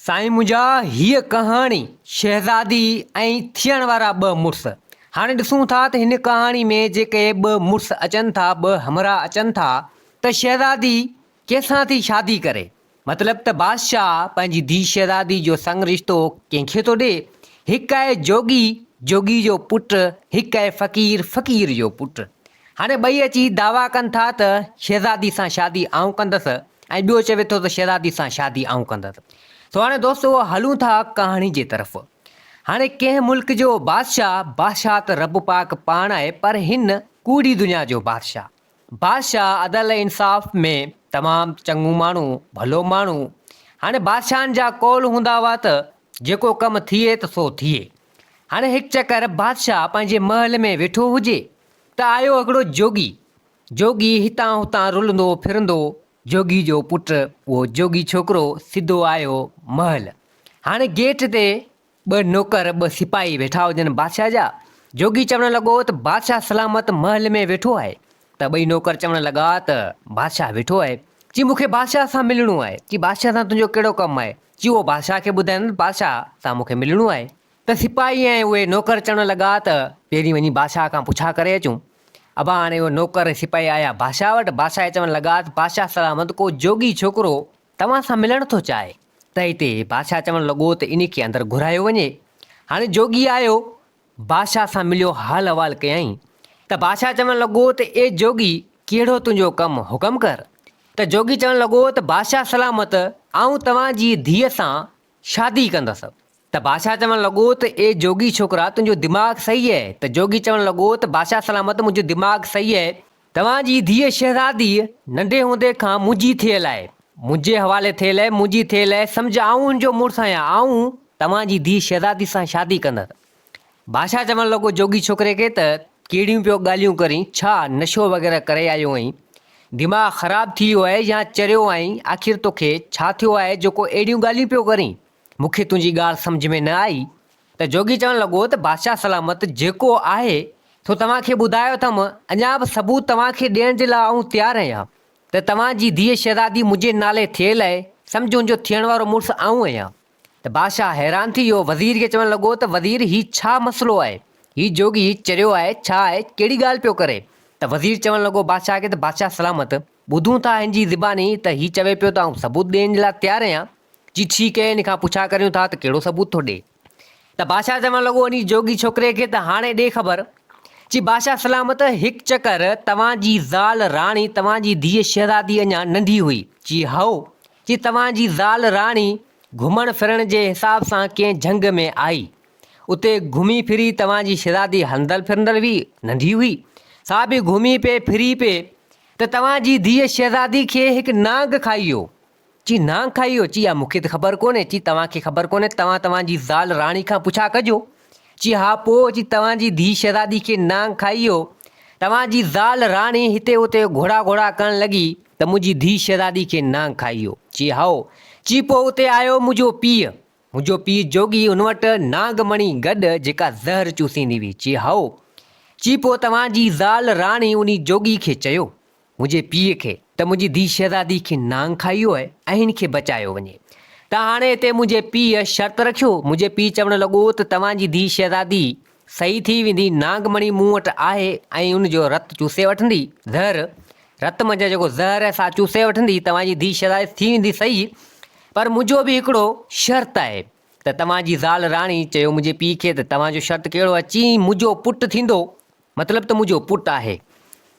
سائين منهنجا هيء ڪهاڻي شهزادي ۽ ٿيڻ وارا ٻه مڙس. هاڻي ڏسون ٿا ته هن ڪهاڻي ۾ جيڪي ٻه مڙس اچن ٿا، ٻه همراهه اچن ٿا ته شهزادي ڪنهن سان ٿي شادي ڪري؟ مطلب ته بادشاهه پنهنجي ڌيء شهزادي جو سڱ رشتو ڪنهن کي ٿو ڏي؟ هڪ آهي جوڳي، جوڳي جو پٽ، هڪ آهي فقير، فقير جو پٽ. هاڻي ٻئي اچي دعويٰ ڪن ٿا ته شهزادي سان شادي آئون ڪندس ۽ ٻيو چوي ٿو ته شهزادي سان شادي آئون ڪندس. سو هاڻي دوستو هلون ٿا ڪهاڻي جي طرف. هاڻي ڪنهن ملڪ جو بادشاهه، بادشاهه ته رب پاڪ پاڻ آهي پر هن ڪوڙي دنيا جو بادشاهه. بادشاهه عدل ۽ انصاف ۾ تمام چڱو ماڻهو، ڀلو ماڻهو. هاڻي بادشاهن جا قول هوندا هئا ته جيڪو ڪم ٿئي ته سو ٿئي. هاڻي هڪ چڪر بادشاهه پنهنجي محل ۾ ويٺو هجي ته آيو هڪڙو جوڳي. جوڳي هتان هتان رلندو ڦرندو، جوڳي جو پٽ اهو جوڳي ڇوڪرو سڌو آيو محل. هاڻي گيٽ تي ٻه نوڪر ٻه سپاهي ويٺا هجن بادشاهه جا. جوڳي چوڻ لڳو ته بادشاهه سلامت محل ۾ ويٺو آهي. ته ٻئي نوڪر چوڻ لڳا ته بادشاهه ويٺو آهي. چي مون کي بادشاهه سان ملڻو آهي. چي بادشاهه سان تنهنجو ڪهڙو ڪم آهي؟ چي اهو بادشاهه کي ٻڌائيندس ته بادشاهه سان مون کي ملڻو آهي. ته سپاهي ۽ اهي نوڪر چوڻ لڳا ته پهرين وڃي بادشاهه کان پڇا ڪري اچون. ابا هاڻي اهي نوڪر ۽ سپاهي آيا بادشاهه وٽ، بادشاهه کي چوڻ لڳا ته بادشاهه سلامت ڪو جوڳي ڇوڪرو توهان سان ملڻ ٿو چاهي. ته هتي بادشاهه چوڻ لڳو ته انهي کي اندر گهرايو وڃي. هاڻي جوڳي آيو، بادشاهه سان مليو حال احوال ڪيائين ته بادشاهه چوڻ لڳو ته اي جوڳي ڪهڙو تنهنجو ڪم حڪم ڪر. ته جوڳي چوڻ لڳو ته بادشاهه سلامت آئون توهان جي ڌيء سان شادي ڪندس. ته بادشاهه چوڻ لڳو ته اي جوڳي ڇوڪرا تنهنجو دماغ صحيح اهي؟ ته جوڳي چوڻ لڳو ته بادشاهه سلامت منهنجو دماغ صحيح اهي، توهان جي ڌيء شهزادي ننڍي هوندي کان منهنجي ٿيل آهي، منهنجي حوالي ٿيل آهي، منهنجي ٿيل آهي، سمجهه آئون هن جو مڙس آهيان، آئون توهان جي ڌيء شهزادي سان شادي ڪندس. بادشاهه چوڻ لڳو جوڳي ڇوڪري کي ته ڪهڙيون پيو ڳالهيون ڪرين، ڇا نشو وغيره ڪري آيو آهين، دماغ خراب ٿي ويو آهي يا چريو آهين، آخر توکي ڇا ٿيو آهي جو ڪو اهڙيون ڳالهيون پيو ڪرين؟ مون کي تنهنجي ڳالهه سمجهه ۾ نه آئي ته جوڳي چوڻ لڳو ته بادشاهه سلامت جيڪو آهي سو توهان کي ٻڌايو اٿم، اڃا به ثبوت توهان کي ڏيڻ جي لاء آئون تيار آهيان ته توهان جي ڌيء شهزادي منهنجي نالي ٿيل آهي، سمجهه ان جو ٿيڻ وارو مڙس آئون آهيان. ته بادشاهه حيران ٿي ويو، وزير کي چوڻ لڳو ته وزير هي ڇا مسئلو آهي، هي جوڳي چريو آهي ڇا آهي، ڪهڙي ڳالهه پيو ڪري؟ ته وزير چوڻ لڳو بادشاهه کي ته بادشاهه سلامت ٻڌون ٿا هن جي زباني ته هي چوي پيو ته آئون ثبوت ڏيڻ جي لاء تيار آهيان، جي ٺيڪ اهي ان کان پڇا ڪريون ٿا ته ڪهڙو ثبوت ٿو ڏي. ته بادشاهه چوڻ لڳو انهي جوڳي ڇوڪري کي ته هاڻي ڏي خبر. چي بادشاهه سلامت هڪ چڪر توهان جي زال راڻي توهان جي ڌيء شهزادي اڃا ننڍي هئي. چي هائو. چي توهان جي زال راڻي گهمڻ ڦرڻ جي حساب سان ڪنهن جهنگ ۾ آئي. اتي گهمي ڦري توهان جي شهزادي هلندڙ ڦرندڙ هئي، ننڍي هئي. سا به گهمي پئي ڦري پئي ته توهان جي ڌيء شهزادي کي هڪ نانگ کائي ويو. چي نانگ کائي ويو؟ چي اها مون کي ته خبر ڪونهي. چي توهان کي خبر ڪونهي ته توهان توهان جي زال راڻي کان پڇا ڪجو. چي ها پوء؟ چي توهان جي ڌيء شهزادي کي نانگ کائي ويو. توهان جي زال راڻي هتي هتي گهوڙا گهوڙا ڪرڻ لڳي ته منهنجي ڌيء شهزادي کي نانگ کائي ويو. چي هائو. چي پوء اتي آيو منهنجو پيء. منهنجو پيء جوڳي ان وٽ نانگ مڻي گڏ جيڪا زهر چوسيندي هئي. چي هائو. چي پوء توهان جي زال راڻي انهي جوڳي کي چيو. منهنجي پيء کي ته منهنجي ڌيء شهزادي کي نانگ کائي ويو آهي ۽ هن کي بچايو وڃي. ته هاڻي هتي منهنجي پيء شرط رکيو. منهنجي پيء چوڻ لڳو ته توهان جي ڌيء شهزادي صحيح ٿي ويندي، نانگ مڻي مون وٽ آهي ۽ ان جو رت چوسي وٺندي، زهر، رت منجهان جيڪو زهر آهي سا چوسي وٺندي، توهان جي ڌيء شهزادي ٿي ويندي صحيح، پر منهنجو به هڪڙو شرط آهي ته توهان جي زال راڻي چيو منهنجي پيء کي ته توهان جو شرط ڪهڙو آهي؟ چيائين منهنجو پٽ ٿيندو مطلب ته منهنجو پٽ آهي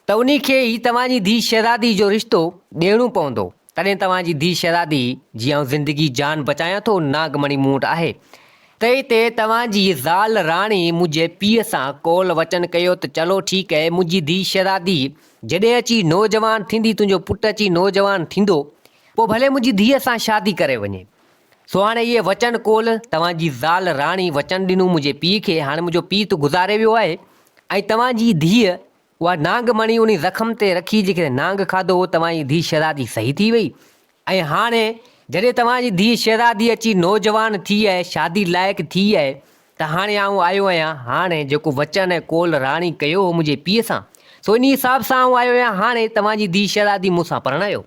ته انهي کي ئي توهان جي ڌيء شهزادي جو رشتو ڏيڻو پوندو، تڏهن توهان جي ڌيء شهزادي جي آئون زندگي جان بچايان ٿو، ناگ مڻي مون وٽ آهي. تنهن تي توهان جي زال راڻي منهنجي پيء سان قول وچن ڪيو ته چلو ٺيڪ اهي منهنجي ڌيء شهزادي جڏهن اچي نوجوان ٿيندي تنهنجو پٽ اچي نوجوان ٿيندو پوء ڀلي منهنجي ڌيء سان شادي ڪري وڃي. سو هاڻي اهي وچن قول توهان جي زال راڻي وچن ڏنو منهنجي پيء کي، هاڻي منهنجو پيء ته گذاري ويو آهي ۽ توهان جي ڌيء اها نانگ مڻي انهي زخم تي رکي جيڪڏهن نانگ کاڌو هو توهان جي ڌيء شهزادي صحيح ٿي وئي ۽ هاڻي جڏهن توهان جي ڌيء شهزادي اچي نوجوان ٿي آهي شادي لائق ٿي آهي ته هاڻي آئون آيو آهيان هاڻي جيڪو وچن ۽ قول راڻي ڪيو هو منهنجي پيء سان سو انهي حساب سان آئون آيو آهيان هاڻي توهان جي ڌيء شهزادي مون سان پرڻايو.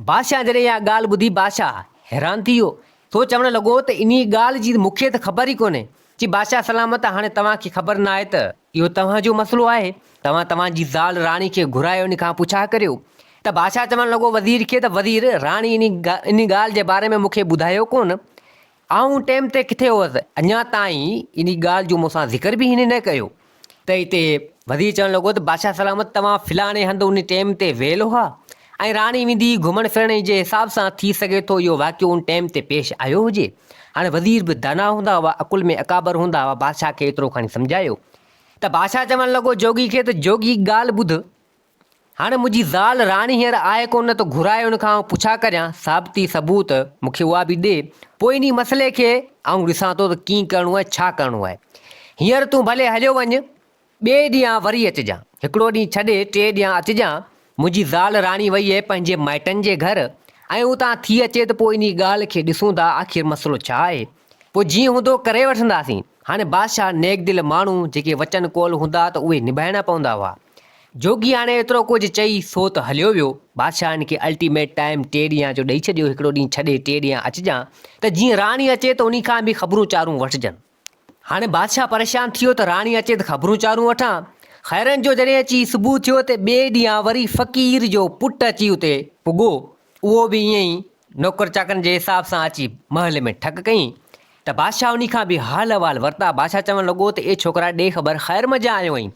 بادشاهه جڏهن اها ڳالهه ٻڌي بادشاهه حيران ٿي ويو. سو چوڻ لڳو ته انهي ڳالهه جي مون کي ته خبر ئي ڪونهي. چي بادشاهه سلامت هاڻي توهان کي خبر ناهي ته اهو توهان جو مسئلو آهي. توهان توهان جي زال راڻي کي گهرائي ان کان پڇا ڪريو. ته بادشاهه چوڻ لڳو وزير کي ته وزير راڻي انهي ڳالهه جي باري ۾ مون کي ٻڌايو ڪونه. آئون ٽيم تي ڪٿي هوس، اڃا تائين انهي ڳالهه جو مون سان ذڪر به هن نه ڪيو. ته اتي وزير چوڻ لڳو ته بادشاهه سلامت توهان فلاڻي هنڌ انهي ٽيم تي ويل هئا ۽ راڻي ويندي هئي گهمڻ ڦرڻ جي حساب سان ٿي سگهي ٿو اهو واقعو ان ٽيم تي پيش آيو هجي. هاڻي وزير به دانا هوندا هئا، عقل ۾ اڪابر هوندا هئا، بادشاهه کي ايترو کڻي سمجهايو ته بادشاهه چوڻ لڳو جوڳي کي ته جوڳي ڳالهه ٻڌ، هاڻي منهنجي زال راڻي هينئر آهي ڪونه ته گهرائي ان کان آئون پڇا ڪريان، ثابتي ثبوت مون کي اها به ڏي، پوء انهي مسئلي کي آئون ڏسان ٿو ته ڪيئن ڪرڻو آهي ڇا ڪرڻو آهي. هينئر تون ڀلي هليو وڃ، ٻئي ڏينهن وري اچجان. هڪڙو ڏينهن ڇڏي ٽئي ڏينهن اچجان. منهنجي زال راڻي وئي آهي پنهنجي مائٽن جي گهر ۽ اتان ٿي اچي ته پوء انهي ڳالهه کي ڏسون ٿا آخر مسئلو ڇا آهي. پوء جيئن هوندو ڪري وٺنداسين. هاڻي بادشاهه نيڪ دل ماڻهو، جيڪي وچن قول هوندا ته اهي نڀائڻا پوندا هئا. جوڳي هاڻي ايترو ڪجهه چئي سو ته هليو ويو. بادشاهه هن کي الٽيميٽ ٽائيم ٽي ڏينهن جو ڏئي ڇڏيو، هڪڙو ڏينهن ڇڏي ٽي ڏينهن اچجان ته جيئن راڻي اچي ته انهي کان به خبرون چارون وٺجن. هاڻي بادشاهه پريشان ٿي ويو ته راڻي اچي ته خبرون چارون وٺان. خيرن جو جڏهن اچي صبح ٿيو ته ٻئي ڏينهن وري فقير جو پٽ اچي اتي پڳو. اهو به ائين ئي نوڪر چاڪرن جي حساب سان اچي محل ۾ ٺڪ ڪيائين ته بادشاهه انهي کان به حال احوال ورتا. بادشاهه چوڻ لڳو ته اي ڇوڪرا ڏي خبر خير منجهان آيو آهين؟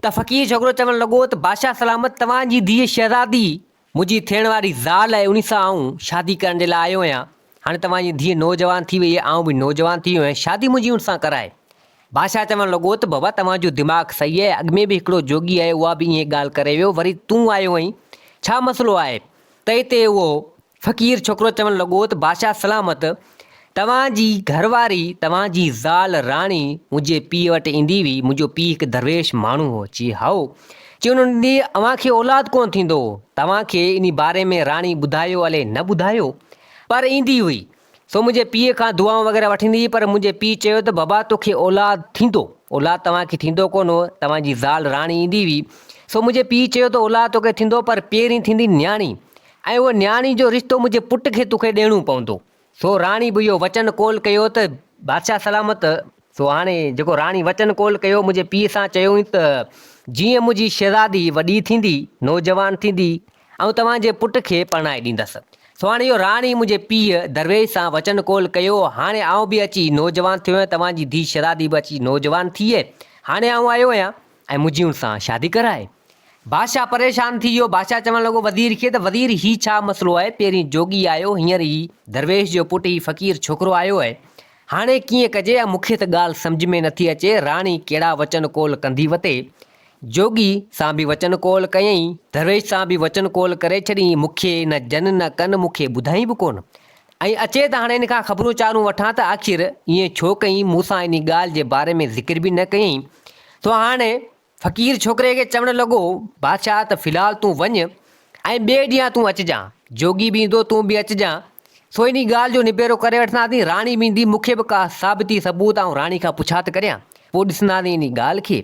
ته فقير ڇوڪرو چوڻ لڳو ته بادشاهه سلامت توهان جي ڌيء شهزادي منهنجي ٿيڻ واري زال آهي انهي سان آئون شادي ڪرڻ جي لاء آيو آهيان. هاڻي توهان جي ڌيء نوجوان ٿي وئي آهي آئون به نوجوان ٿي ويو آهيان شادي منهنجي ان سان ڪرائي. بادشاهه چوڻ لڳو ته بابا توهان جو دماغ صحيح آهي اڳ ۾ به هڪڙو جوڳي آيو اها به ائين ڳالهه ڪري ويو وري تون آيو آهين ڇا مسئلو آهي؟ تئي تي اهو فقير ڇوڪرو چوڻ لڳو ته بادشاهه سلامت توهان جي گهر واري توهان جي زال راڻي منهنجي پيء وٽ ايندي هئي، منهنجو پيء هڪ درويش ماڻهو هو. چي هائو. چي ان ڏينهن اوهان کي اولاد ڪونه ٿيندو هو. توهان کي انهي باري ۾ راڻي ٻڌايو الئي نه ٻڌايو پر ايندي هئي. سو منهنجي پيء کان دعائون وغيره وٺندي هئي پر منهنجي پيء چيو ته بابا توکي اولاد ٿيندو. اولاد توهان کي ٿيندو ڪونه هو. توهان جي زال راڻي ايندي هئي. سو منهنجي پيء چيو ته اولاد توکي ٿيندو پر پهرين ٿيندي نياڻي ۽ اهو نياڻي جو رشتو منهنجي پٽ کي توکي ڏيڻو پوندو. سو راڻي به اهو وچن قول ڪيو ته بادشاهه سلامت، سو هاڻي جيڪو راڻي وچن قول ڪيو منهنجي پيء سان چيو هئين ته جيئن منهنجي شهزادي وڏي ٿيندي، نوجوان ٿيندي، آئون توهان جي پٽ کي پرڻائي ڏيندس. سو هاڻي اهو راڻي منهنجي پيء درويش سان وچن قول ڪيو، هاڻي آئون به اچي نوجوان ٿيو آهيان، توهان جي ڌيء شهزادي به اچي نوجوان ٿي، هاڻي آئون آيو آهيان ۽ منهنجي ان سان شادي ڪرائي. بادشاهه پريشان ٿي ويو. بادشاهه چوڻ لڳو وزير کي ته وزير هي ڇا مسئلو آهي، پهرين جوڳي آيو، هينئر هي درويش جو پٽ هي فقير ڇوڪرو آيو آهي، هاڻي ڪيئن ڪجي، مون کي ته ڳالهه سمجهه ۾ نٿي اچي، راڻي ڪهڙا وچن قول ڪندي وتي. جوڳي سان به وچن قول ڪيائين، درويش سان به وچن قول ڪري ڇڏيائين، مون کي نه جن نه ڪن، مون کي ٻڌائين به ڪونه. ۽ اچي ته هاڻي هن کان خبرون چارون وٺان ته آخر ائين ڇو ڪيائين، مون سان انهي ڳالهه جي باري ۾ ذڪر به نه ڪيائين. سو هاڻي فقير ڇوڪري کي چوڻ لڳو، بادشاهه ته في الحال تون وڃ ۽ ٻئي ڏينهن تون اچجان، جوڳي به ايندو تون به اچجان، سو انهي ڳالهه جو نبيرو ڪري وٺنداسين، راڻي به ايندي، مون کي به ڪا ثابتي ثبوت آئون راڻي کان پڇا ته ڪريان، پوء ڏسنداسين انهي ڳالهه کي.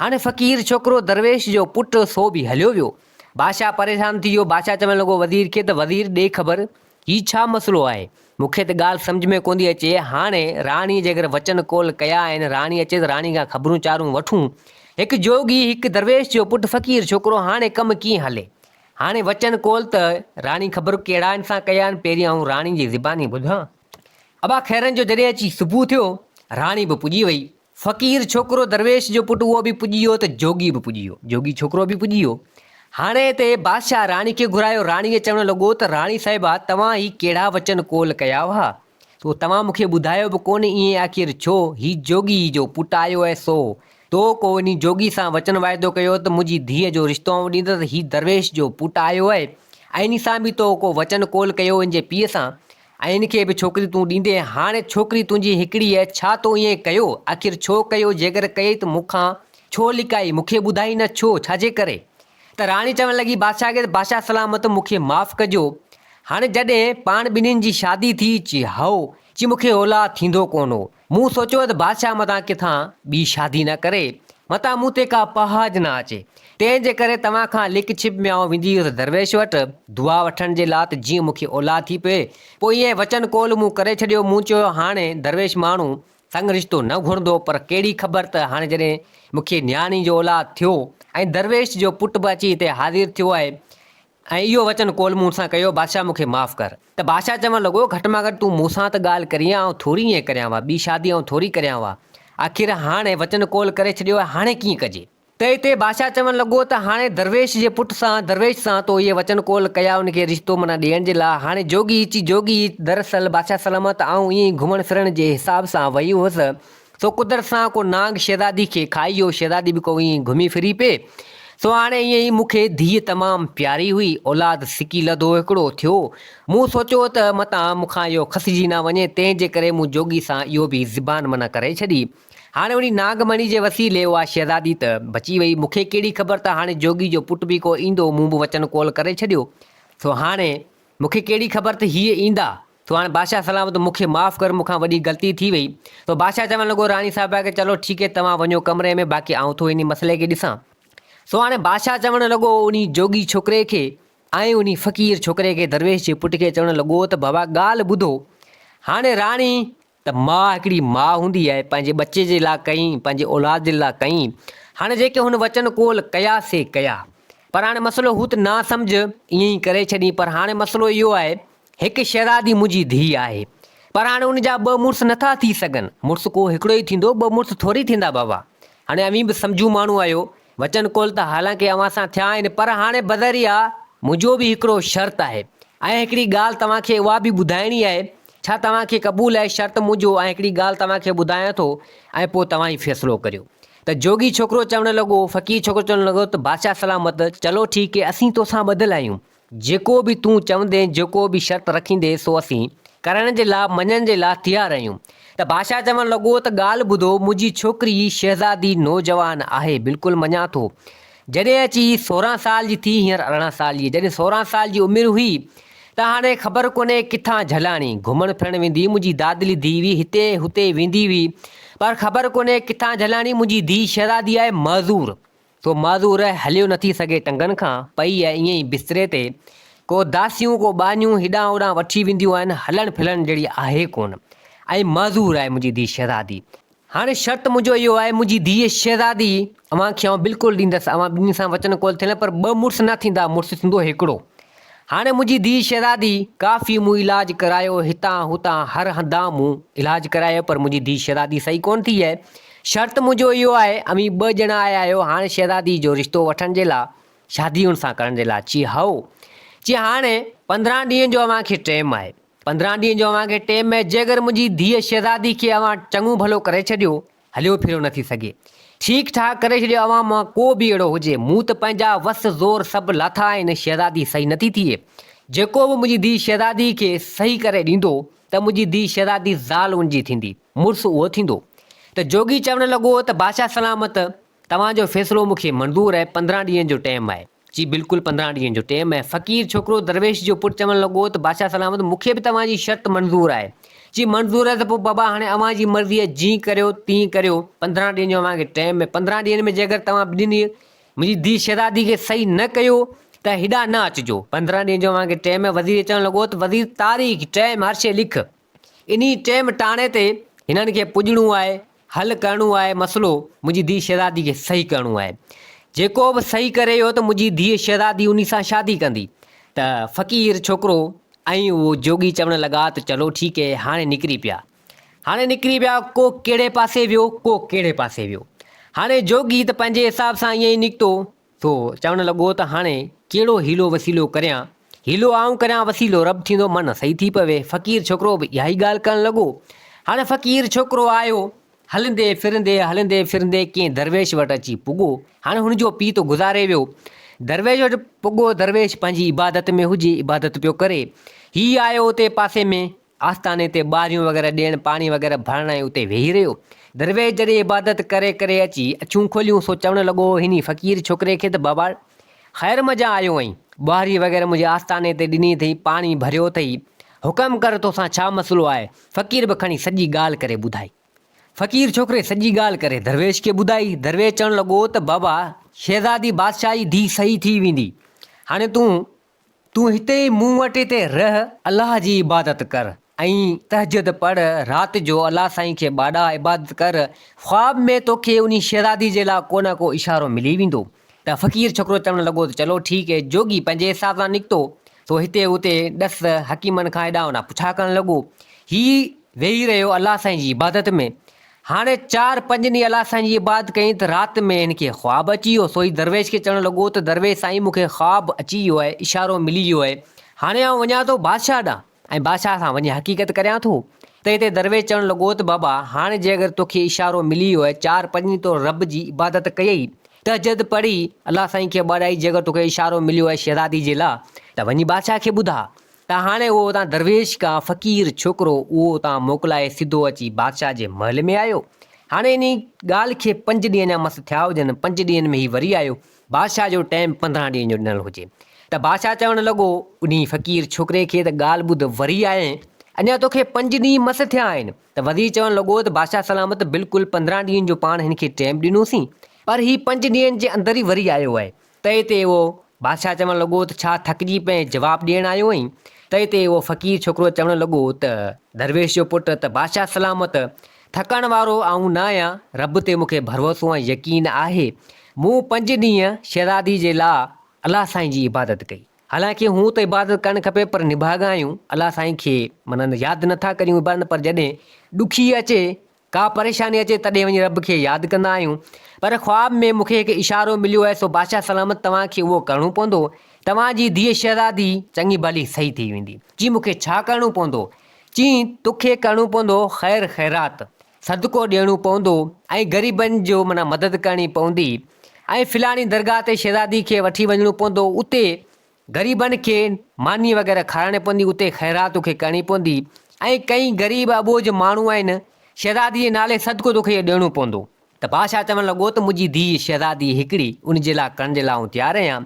هاڻي فقير ڇوڪرو درويش جو پٽ سو به هليو ويو. بادشاهه پريشان ٿي ويو، بادشاهه چوڻ لڳو وزير کي ته وزير ڏي خبر هي ڇا مسئلو آهي؟ مون کي ته ڳالهه سمجهه ۾ ڪوندي اچي. هاڻي راڻيء جيڪر وچن قول ڪيا آهن، راڻي اچي ته راڻي کان خبرون چارون وٺون. هڪ جوڳي، هڪ درويش جو پٽ فقير ڇوڪرو، هاڻي ڪم ڪيئن هلي؟ هاڻي وچن قول ته راڻي خبر ڪهڙا هن سان ڪيا آهن، پهرين آئون راڻي جي زباني ٻڌان. ابا خيرن جو جڏهن اچي صبح ٿيو، راڻي به پڄي وئي. فقير ڇوڪرو درويش جو پٽ اهو به پڄي ويو ته جوڳي به پڄي ويو. جوڳي ڇوڪرو به پڄي ويو. هاڻي هتي بادشاهه راڻي کي گهرايو. راڻي کي چوڻ لڳو ته راڻي صاحبه توهان هي ڪهڙا وچن قول ڪيا هئا؟ سو توهان مون کي ٻڌايو به ڪونه ائين آخر ڇو؟ هي جوڳي جو پٽ آيو آهي سو تو ڪو انهي جوڳي سان وچن واعدو ڪيو ته منهنجي ڌيء جو رشتو آئون ڏيندس هي درويش جو پٽ آيو آهي ۽ انهي سان به تو ڪو وچن قول ڪيو ان جي پيء سان ۽ ان کي به ڇوڪري تون ڏيندين، هاڻي ڇوڪري تنهنجي هڪڙي آهي، ڇا تو ائين ڪيو؟ آخر ڇو ڪيو، جيڪر ڪيئي ته مون کان ڇو لڪائي، مون کي ٻڌائي نه ڇو، ڇا جي ڪري؟ ته راڻي چوڻ لڳي بادشاهه کي ته بادشاهه سلامت مون کي معاف ڪجو، هاڻي جڏهن پاڻ ٻنهين جي شادي ٿي، چي هائو، چي مون کي اولاد ٿيندو ڪونه هو، مون سوچيو ته بادشاهه متان ڪٿان ٻي شادي نه ڪري، متان مون تي ڪا پهاڄ نه اچي. تنهن جي ڪري توهان کان لڪ ڇپ ۾ آئون ويندي هيس درويش وٽ، دعا وٺڻ جي لا ته جيئن مون کي اولاد ٿي پئي. پوء ائين وچن قول مون ڪري ڇڏيو. مون چيو هاڻي درويش ماڻهو سڱ رشتو نه گهرندو پر ڪهڙي خبر ته هاڻي جڏهن مون کي نياڻي جو اولاد ٿيو ۽ درويش جو پٽ به اچي هتي حاضر ٿيو آهي ۽ اهو وچن قول مون سان ڪيو، بادشاهه مون کي معاف ڪر. ته بادشاهه چوڻ لڳو، گهٽ مان گهٽ تون مون سان ته ڳالهه ڪرين ها، آئون ٿوري ائين ڪريان ها، ٻي شادي آئون ٿوري ڪريان ها. آخر هاڻي وچن قول ڪري ڇڏيو آهي، هاڻي ڪيئن ڪجي؟ ته اتي بادشاهه چوڻ لڳو ته هاڻي درويش جي پٽ سان، درويش سان تو اهي وچن قول ڪيا ان کي رشتو معنيٰ ڏيڻ جي لاء، هاڻي جوڳي اچي جوڳي، دراصل بادشاهه سلامت آئون ائين ئي گهمڻ ڦرڻ جي حساب سان وئي هيس، سو قدرت سان ڪو نانگ شهزادي کي کائي ويو، شهزادي به ڪو ائين ئي گهمي ڦري پئي. سو هاڻي ائين ئي مون کي ڌيء تمام پياري هئي، اولاد سڪي لڌو هڪڙو ٿيو. مون سوچيو ته متان مون کان اهو کسجي نه وڃي، تنهن جي ڪري مون جوڳي سان اهو به زبان منع ڪري ڇڏي. هاڻي انهي نانگ مڻي جي وسيلي اها شهزادي ته بچي وئي. مون کي ڪهڙي خبر ته هاڻي جوڳي جو پٽ به ڪو ايندو، مون به وچن قول ڪري ڇڏيو. سو هاڻي مون کي ڪهڙي خبر ته هيء ايندا. سو هاڻي بادشاهه سلامت مون کي معاف ڪر مون کان وڏي غلطي ٿي وئي. سو بادشاهه چوڻ لڳو راڻي صاحبه کي چلو ٺيڪ هي توهان وڃو ڪمري ۾ باقي آئون ٿو انهي مسئلي کي ڏسان. سو هاڻي بادشاهه چوڻ لڳو انهي جوڳي ڇوڪري کي ۽ انهي فقير ڇوڪري کي درويش جي پٽ کي چوڻ لڳو ته بابا ڳالهه ٻڌو هاڻي راڻي ته ماء هڪڙي ماء هوندي آهي پنهنجي ٻچي جي لاء ڪئين پنهنجي اولاد جي لاء ڪئين هاڻي جيڪي هن وچن قول ڪيا سي ڪيا پر هاڻي مسئلو هو ته نا سمجهه ائين ئي ڪري ڇڏين پر هاڻي مسئلو اهو آهي هڪ شهزادي منهنجي ڌيء آهي پر هاڻي ان جا ٻه مڙس نٿا ٿي سگهن. مڙس ڪو هڪڙو ئي ٿيندو، ٻه مڙس ٿوري ٿيندا بابا. هاڻي اوهين به سمجهو ماڻهو آهيو. وچن قول ته حالانڪه اوهان سان ٿيا آهن پر هاڻي بذريعه منهنجو به هڪڙو شرط آهي ۽ هڪڙي ڳالهه توهان کي اها به ٻڌائڻي آهي. ڇا توهان کي قبول آهي شرط منهنجو ۽ هڪڙي ڳالهه توهان کي ٻڌايان ٿو ۽ پوء توهان ئي فيصلو ڪريو. ته جوڳي ڇوڪرو چوڻ لڳو، فقير ڇوڪرو چوڻ لڳو ته بادشاهه سلامت، چلو ٺيڪ هي اسين توسان ٻڌل آهيون. جيڪو به تون چوندين، جيڪو به شرط رکيندين، سو اسين ڪرڻ جي لاء، مڃڻ جي لاء تيار آهيون. ته بادشاهه چوڻ لڳو ته ڳالهه ٻڌو، منهنجي ڇوڪري شهزادي نوجوان آهي، بلڪل مڃان ٿو. جڏهن اچي 16 سال جي ٿي، هينئر 18 سال جي، جڏهن 16 سال جي عمر هئي ته هاڻي خبر ڪونهي ڪٿان جهلاڻي، گهمڻ ڦرڻ ويندي، منهنجي دادلي ڌيء هئي، هتي هتي ويندي هئي، پر خبر ڪونهي ڪٿان جهلاڻي، منهنجي ڌيء شهزادي آهي معذور. سو معذور هليو نٿي سگهي ٽنگن کان، پئي آهي ائين ئي بستري تي. ڪو داسيون ڪو ٻانهيون هيڏانهن هوڏانهن وٺي وينديون آهن، هلڻ ڦلڻ جهڙي آهي ڪونه. ۽ معذور آهي منهنجي ڌيء شهزادي. هاڻي شرط منهنجو اهو آهي، منهنجي ڌيء شهزادي اوهان کي آئون بلڪل ڏيندس، اوهان ٻنهي سان وچن قول ٿيل پر ٻه مڙس نه ٿيندا، مڙس ٿيندو هڪڙو. هاڻي منهنجي ڌيء شهزادي، ڪافي مون علاج ڪرايو، هتان هتان هر هنڌان مون علاج ڪرايو پر منهنجي ڌيء شهزادي صحيح ڪونه ٿي آهي. شرط منهنجو اهو آهي، اوهين ٻه ڄڻا آيا آهيو، هاڻي شهزادي جو رشتو وٺڻ جي لاء، شادي ان سان ڪرڻ جي لاء. چي، هائو. چي، هاڻي 15 ڏينهن جو اوهان کي ٽيم آهي. 15 ڏينهن جو اوهان کي ٽيم آهي، جيڪر منهنجي ڌيء شهزادي کي اوهان چڱو ڀلو ڪري ڇڏيو، هليو ڦريو نه ٿي سگهي، ٺيڪ ٺاڪ ڪري ڇڏيو، اوهان مان ڪو به اهڙو هجي، مون ته پنهنجا وس زور سڀ لاٿا آهن، شهزادي صحيح نه ٿي ٿئي. جيڪو به منهنجي ڌيء شهزادي کي صحيح ڪري ڏيندو ته منهنجي ڌيء شهزادي زال ان جي ٿيندي. مڙس اهو ٿيندو. ته جوڳي چوڻ لڳو ته بادشاهه سلامت، توهان جو فيصلو مون کي منظور آهي، 15 ڏينهن جو ٽيم آهي. چي بلڪل 15 ڏينهن جو ٽيم آهي. فقير ڇوڪرو درويش جو پٽ چوڻ لڳو ته بادشاهه سلامت مون کي به توهان جي شرط منظور آهي. چي منظور آهي ته پوء بابا هاڻي اوهان جي مرضي آهي جيئن ڪريو تيئن ڪريو، 15 ڏينهن جو اوهان کي ٽيم آهي، 15 ڏينهن ۾ جيڪر توهان ٻنهي منهنجي ڌيء شهزادي کي صحيح نه ڪيو ته هيڏانهن نه اچجو، 15 ڏينهن جو اوهان کي ٽيم آهي. وزير چوڻ لڳو ته وزير تاريخ، ٽيم هر شيء لک. انهي ٽيم ٽاڻي تي هنن کي پڄڻو آهي، حل ڪرڻو آهي مسئلو، منهنجي ڌيء شهزادي کي صحيح ڪرڻو آهي. جيڪو به صحيح ڪري ويو ته منهنجي ڌيء شهزادي انهي سان شادي ڪندي. ته فقير ڇوڪرو ۽ اهو جوڳي چوڻ لڳا ته چلو ٺيڪ هي، هاڻي نڪري پيا. هاڻي نڪري پيا، ڪو ڪهڙي پاسي ويو، ڪو ڪهڙي پاسي ويو. هاڻي جوڳي ته پنهنجي حساب سان ائين ئي نڪتو. سو چوڻ لڳو ته هاڻي ڪهڙو حيلو وسيلو ڪريان؟ حيلو آئون ڪريان وسيلو رب ٿيندو من صحيح ٿي پوي. فقير ڇوڪرو به اها ئي ڳالهه ڪرڻ لڳو. هاڻي فقير ڇوڪرو آيو. هلندي ڦرندي هلندي ڦرندي ڪنهن درويش وٽ اچي پڳو. هاڻي هن جو پيء ته گذاري ويو. درويش وٽ پڳو درويش پنهنجي عبادت ۾ هجي عبادت پيو ڪري. هي آيو اتي پاسي ۾. آستاني تي ٻاريون وغيره ڏيڻ، پاڻي وغيره ڀرڻ ۽ اتي ويهي رهيو. درويش جڏهن عبادت ڪري ڪري اچي اکيون کوليون سو چوڻ لڳو هني فقير ڇوڪري کي ته بابا خير منجهان آيو آهين، ٻهاري وغيره منهنجي آستاني تي ڏني اٿئي، پاڻي ڀريو اٿئي، حڪم ڪر توسان ڇا مسئلو آهي؟ فقير به کڻي سڄي ڳالهه ڪري ٻڌائي. فقير ڇوڪري سڄي ڳالهه ڪري درويش کي ٻڌائي. درويش چوڻ لڳو ته بابا شهزادي بادشاهه جي ڌيء صحيح ٿي ويندي. هاڻي تون تون هتي ئي مون وٽ هتي رهه، الله جي عبادت ڪر ۽ تهجد پڙهه، رات جو الله سائين کي ٻاڏاء عبادت ڪر، خواب ۾ توکي انهي شهزادي جي لاء ڪو نه ڪو اشارو ملي ويندو. ته فقير ڇوڪرو چوڻ لڳو ته چلو ٺيڪ هي، جوڳي پنهنجي حساب سان نڪتو، سو هتي هتي ڏس حڪيمن کان هيڏانهن هوڏانهن پڇا ڪرڻ لڳو. هي ويهي رهيو الله سائين جي عبادت ۾. هاڻي چار پنج ڏينهن الله سائين جي عبادت ڪيائين ته رات ۾ هن کي خواب اچي ويو. سو هي درويش کي چوڻ لڳو ته درويش سائين مون کي خواب اچي ويو آهي، اشارو ملي ويو آهي. هاڻي آئون وڃان ٿو بادشاهه ڏانهن ۽ بادشاهه سان وڃي حقيقت ڪريان ٿو. ته هتي درويش چوڻ لڳو ته بابا هاڻي جي اگر توکي اشارو ملي ويو آهي، چار پنج ڏينهن تو رب جي عبادت ڪيئي، تهجد پڙهي، الله سائين کي ٻاڏائي جي اگر توکي اشارو مليو آهي شهزادي جي لا ته وڃي بادشاهه کي ٻڌاء. ته هاڻي اهو اتان درويش ڪا فقير ڇوڪرو اهو اتان موڪلائي سڌو اچي بادشاهه جي محل ۾ آيو. هاڻي انهي ڳالهه کي پنج ڏينهن اڃا مس ٿيا هجن، پنج ڏينهن ۾ هي وري آيو. بادشاهه جو ٽيم 15 ڏينهن جو ڏنل هجي. ته بادشاهه چوڻ لڳو انهي فقير ڇوڪري کي ته ڳالهه ٻڌ وري آئين، اڃا توکي پنج ڏينهن مس ٿيا آهن. ته وزير چوڻ لڳو ته بادشاهه سلامت بلڪل 15 ڏينهن جو پاڻ هن کي ٽيم ڏنوسين، پر هي پنج ڏينهن جي اندر ئي وري آيو آهي. تنهن تي اهو بادشاهه چوڻ لڳو ته ڇا ٿڪجي پئين جواب ڏيڻ آيو آهين؟ تنهن تي اهو فقير ڇوڪرو چوڻ لڳو ته درويش جو پٽ ته بادشاهه سلامت ٿڪڻ وارو آئون نه آهيان، رب تي مون کي ڀروسو ۽ يقين آهي. مون پنج ڏينهن شهزادي جي لاء الله سائين جي عبادت ڪئي. حالانڪه هونء ته عبادت ڪرڻ کپي پر نڀاڳا آهيون، الله سائين کي معنيٰ ياد نٿا ڪريون عبادت پر جڏهن ڏکي اچي ڪا پريشاني اچي تڏهن وڃي رب کي ياد ڪندا آهيون. پر خواب ۾ مون کي هڪ اشارو مليو آهي سو بادشاهه سلامت توهان کي اهو ڪرڻو پوندو. توهان جي ڌيء شهزادي چڱي ڀلي صحيح ٿي ويندي. چي مون کي ڇا ڪرڻو پوندو؟ چي توکي ڪرڻو پوندو خير خيرات، صدقو ڏيڻو پوندو ۽ غريبن جو معنيٰ مدد ڪرڻي پوندي ۽ فلاڻي درگاهه تي شهزادي کي وٺي وڃڻو پوندو اتي غريبن کي ماني وغيره کارائڻي پوندي، اتي خيرات توکي ڪرڻي پوندي ۽ ڪئين غريب اٻوجهه ماڻهو آهن، شهزادي جي نالي صدقو توکي اهو ڏيڻو پوندو. ته بادشاهه چوڻ لڳو ته منهنجي ڌيء شهزادي هڪڙي، ان جي لاء ڪرڻ جي لاء آئون تيار آهيان.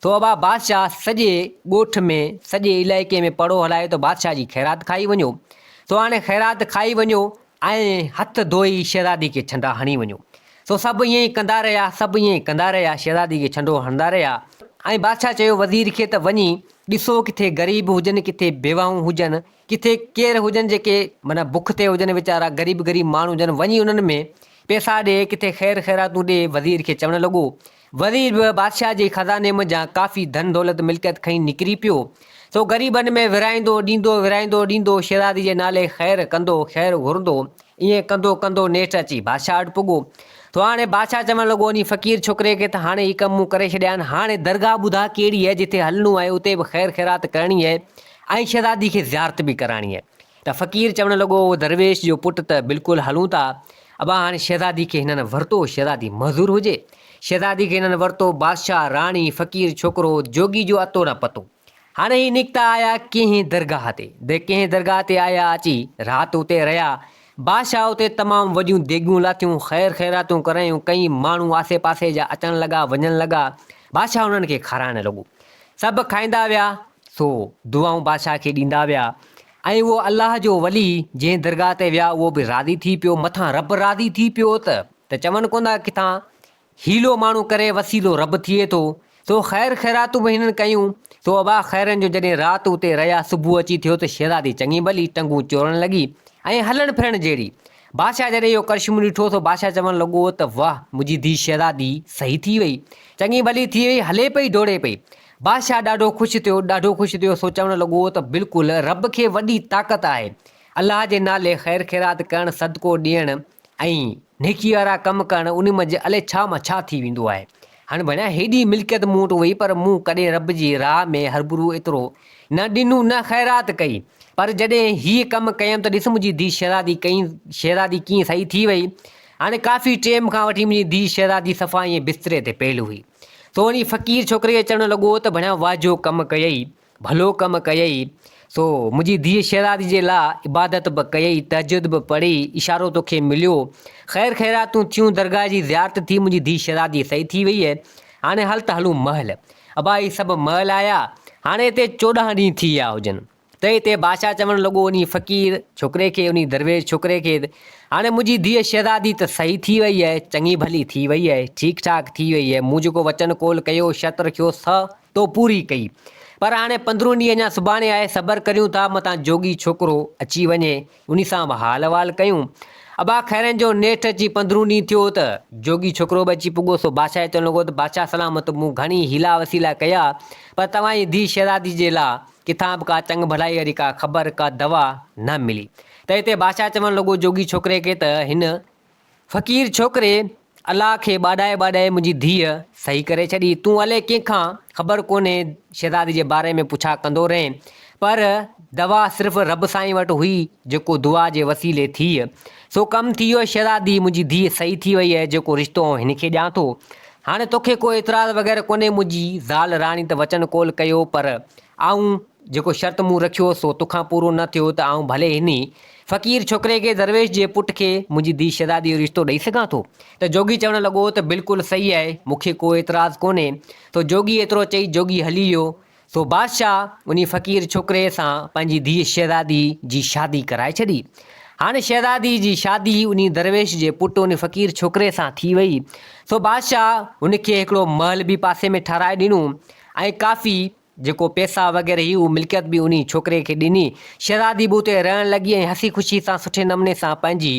سو ابا بادشاهه سڄي ڳوٺ ۾، سڄي علائقي ۾ پڙهو هلايو ته بادشاهه جي خيرات کائي وڃو. سو هاڻي خيرات کائي وڃو ۽ هٿ ڌوئي شهزادي کي ڇنڊا هڻي وڃو. سو سڀ ائين ئي ڪندا رهيا، سڀ ائين ئي ڪندا رهيا، شهزادي کي ڇنڊو هڻندا رهيا. ۽ بادشاهه چيو وزير کي ته وڃي ڏسو ڪٿي غريب هجن، ڪٿي بيواهون هجن، ڪٿي ڪير هجن جيڪي معنيٰ بک تي هجن ويچارا غريب غريب ماڻهو هجن، وڃي انهن ۾ پئسا ڏي، ڪٿي خير خيراتون ڏي. وزير کي چوڻ لڳو. وزير به بادشاهه جي خزاني منجهان ڪافي ڌن دولت ملڪيت کڻي نڪري پيو. سو غريبن ۾ ورهائيندو ڏيندو، ورهائيندو ڏيندو، شهزادي جي نالي خير ڪندو، خير گهرندو، ائين ڪندو ڪندو نيٺ اچي بادشاهه وٽ پڳو. سو هاڻي بادشاهه چوڻ لڳو انهي فقير ڇوڪري کي ته هاڻي هي ڪم مون ڪري ڇڏيا آهن، هاڻي درگاهه ٻڌاء ڪهڙي آهي جتي هلڻو آهي، اتي به خير خيرات ڪرڻي آهي ۽ شهزادي کي زيارت به ڪرائڻي آهي. ته فقير چوڻ لڳو، او درويش جو پٽ ته بلڪل هلون ٿا. ابا هاڻي شهزادي کي هنن ورتو، شهزادي معذور هجي. شهزادي کي هنن ورتو، بادشاهه، راڻي، فقير ڇوڪرو، جوڳي جو اتو نه پتو. هاڻي هي نڪتا آيا ڪنهن درگاهه تي. ڪنهن درگاهه تي آيا اچي رات اتي رهيا. بادشاهه اتي تمام وڏيون ديڳيون لاٿيون، خير خيراتون ڪرايون، ڪئين ماڻهو آسي پاسي جا اچڻ لڳا وڃڻ لڳا. بادشاهه انهن کي کارائڻ لڳو. سڀ کائيندا ويا، سو دعائون بادشاهه کي ڏيندا ويا. ۽ اهو الله جو ولي جنهن درگاهه تي ويا اهو به راضي ٿي پيو، مٿان رب راضي ٿي پيو ته ته چون ڪونه ٿا ڪٿان حيلو ماڻهو ڪري وسيلو رب ٿئي ٿو، سو خير خيراتون به هنن ڪيون، سو ابا خيرن جو جڏهن رات اتي رهيا صبح اچي ٿيو ته شهزادي چڱي ڀلي ٽنگون چورڻ لڳي ۽ هلڻ ڦرڻ جهڙي. بادشاهه جڏهن اهو ڪرشمو ڏٺو سو بادشاهه چوڻ لڳو ته واه منهنجي ڌيء شهزادي صحيح ٿي وئي، چڱي ڀلي ٿي وئي، هلي پئي ڊوڙي پئي. بادشاهه ڏاڍو خوش ٿيو، ڏاڍو خوش ٿيو، سو چوڻ لڳو ته بلڪل رب کي وڏي طاقت آهي. الله جي نالي خير خيرات ڪرڻ، صدقو ڏيڻ ۽ نيڪي وارا ڪم ڪرڻ ان منجهه الائي ڇا مان ڇا ٿي ويندو آهي. هاڻي ڀڻيا هيڏي ملڪيت مون وٽ هئي پر مون ڪڏهن رب جي راهه ۾ هربرو ايترو نه ڏنو نه خيرات ڪئي. پر جڏهن هيء ڪم ڪيم ته ڏس منهنجي ڌيء شهزادي ڪئين شهزادي ڪيئن صحيح ٿي وئي. هاڻي ڪافي ٽيم کان وٺي منهنجي ڌيء شهزادي صفا ائين بستري تي پيل هئي. سو وڃي فقير ڇوڪري کي چوڻ لڳو ته ڀڻيا واهه جو ڪم ڪيئي، ڀلو ڪم ڪيئي. سو منهنجي ڌيء شهزادي جي لاء عبادت به ڪيئي، تهجد به پڙهي، اشارو توکي مليو. خير خيراتون ٿيون، درگاهه جي زيارت ٿي، منهنجي ڌيء شهزادي صحيح ٿي وئي. هاڻي هل ته هلون محل. ابا هي سڀ محل آيا. هاڻي هتي 14 ڏينهن ٿي ويا هجن. ته اتي بادشاهه چوڻ لڳو انهي فقير ڇوڪري کي، انهي درويش ڇوڪري کي ته هاڻي منهنجي ڌيء شهزادي ته صحيح ٿي وئي آهي، چڱي ڀلي ٿي وئي آهي، ٺيڪ ٺاڪ ٿي وئي آهي، مون جيڪو وچن قول ڪيو، شرط رکيو سو تو پوري ڪئي. پر هاڻي پندرهون ڏينهن اڃا سڀاڻي آهي، صبر ڪريون ٿا، متان جوڳي ڇوڪرو اچي وڃي، انهي سان به حال احوال ڪيون. ابا خيرن جو نيٺ اچي پندرهون ڏينهن ٿيو ته جوڳي ڇوڪرو به اچي پڳو، سو بادشاهه چوڻ لڳو ته بادشاهه سلامت مون گهڻي حيلا وسيلا ڪيا، پر توهان جي ڌيء شهزادي جي لاء ڪٿان به ڪا چڱ ڀلائي واري ڪا خبر ڪا دوا نه ملي ته اتي بادشاهه چوڻ لڳو جوڳي ڇوڪري کي ته هن فقير ڇوڪري الله کي ٻاڏائي ٻاڏائي منهنجي ڌيء صحيح ڪري ڇڏي تون الائي ڪنهن کان خبر ڪونهي شهزادي جي باري ۾ پڇا ڪندو رهين پر دوا صرف رب سائين وٽ هئي جيڪو دعا جي وسيلي ٿي سو ڪم ٿي ويو شهزادي منهنجي ڌيء صحيح ٿي وئي آهي جيڪو رشتو آئون هن کي ڏيان ٿو هاڻي توکي ڪو اعتراض وغيره ڪونهي منهنجي زال راڻي ته وچن قول ڪيو پر آئون جيڪو شرط مون رکيو سو توکان پورو نه ٿيو ته آئون ڀلي هني فقير ڇوڪري کي درويش جي پٽ کي منهنجي ڌيء شهزادي جو رشتو ڏئي سگهان ٿو ته جوڳي چوڻ لڳو ته بلڪل صحيح آهي مون کي ڪو اعتراض ڪونهي سو جوڳي ايترو چئي جوڳي هلي ويو سو بادشاهه انهي فقير ڇوڪري سان پنهنجي ڌيء شهزادي جي شادي ڪرائي ڇڏي. هاڻي شهزادي جي شادي انهي درويش جي پٽ انهي فقير ڇوڪري سان ٿي وئي. سو بادشاهه هن کي هڪڙو محل به پاسي ۾ ٺهرائي ڏنو ۽ ڪافي جيڪو پئسا وغيره هئي اهو ملڪيت به انهي ڇوڪري کي ڏني. شهزادي به اتي رهڻ لڳي ۽ هسي خوشي سان سٺي نموني سان پنهنجي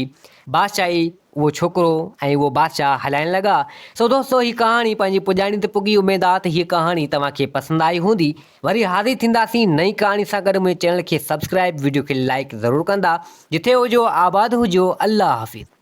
بادشاهي اهو ڇوڪرو ۽ اهو بادشاهه هلائڻ لڳا. سو دوستو هي ڪهاڻي پنهنجي پڄاڻي تي پڳي اميد آ ته هيء ڪهاڻي توهان کي پسند آئي هوندي. وري حاضر ٿينداسين نئين ڪهاڻي سان گڏ منهنجي چينل کي سبسڪرائب وڊيو کي لائيڪ ضرور ڪندا. جٿي هجو آباد هجو الله حافظ.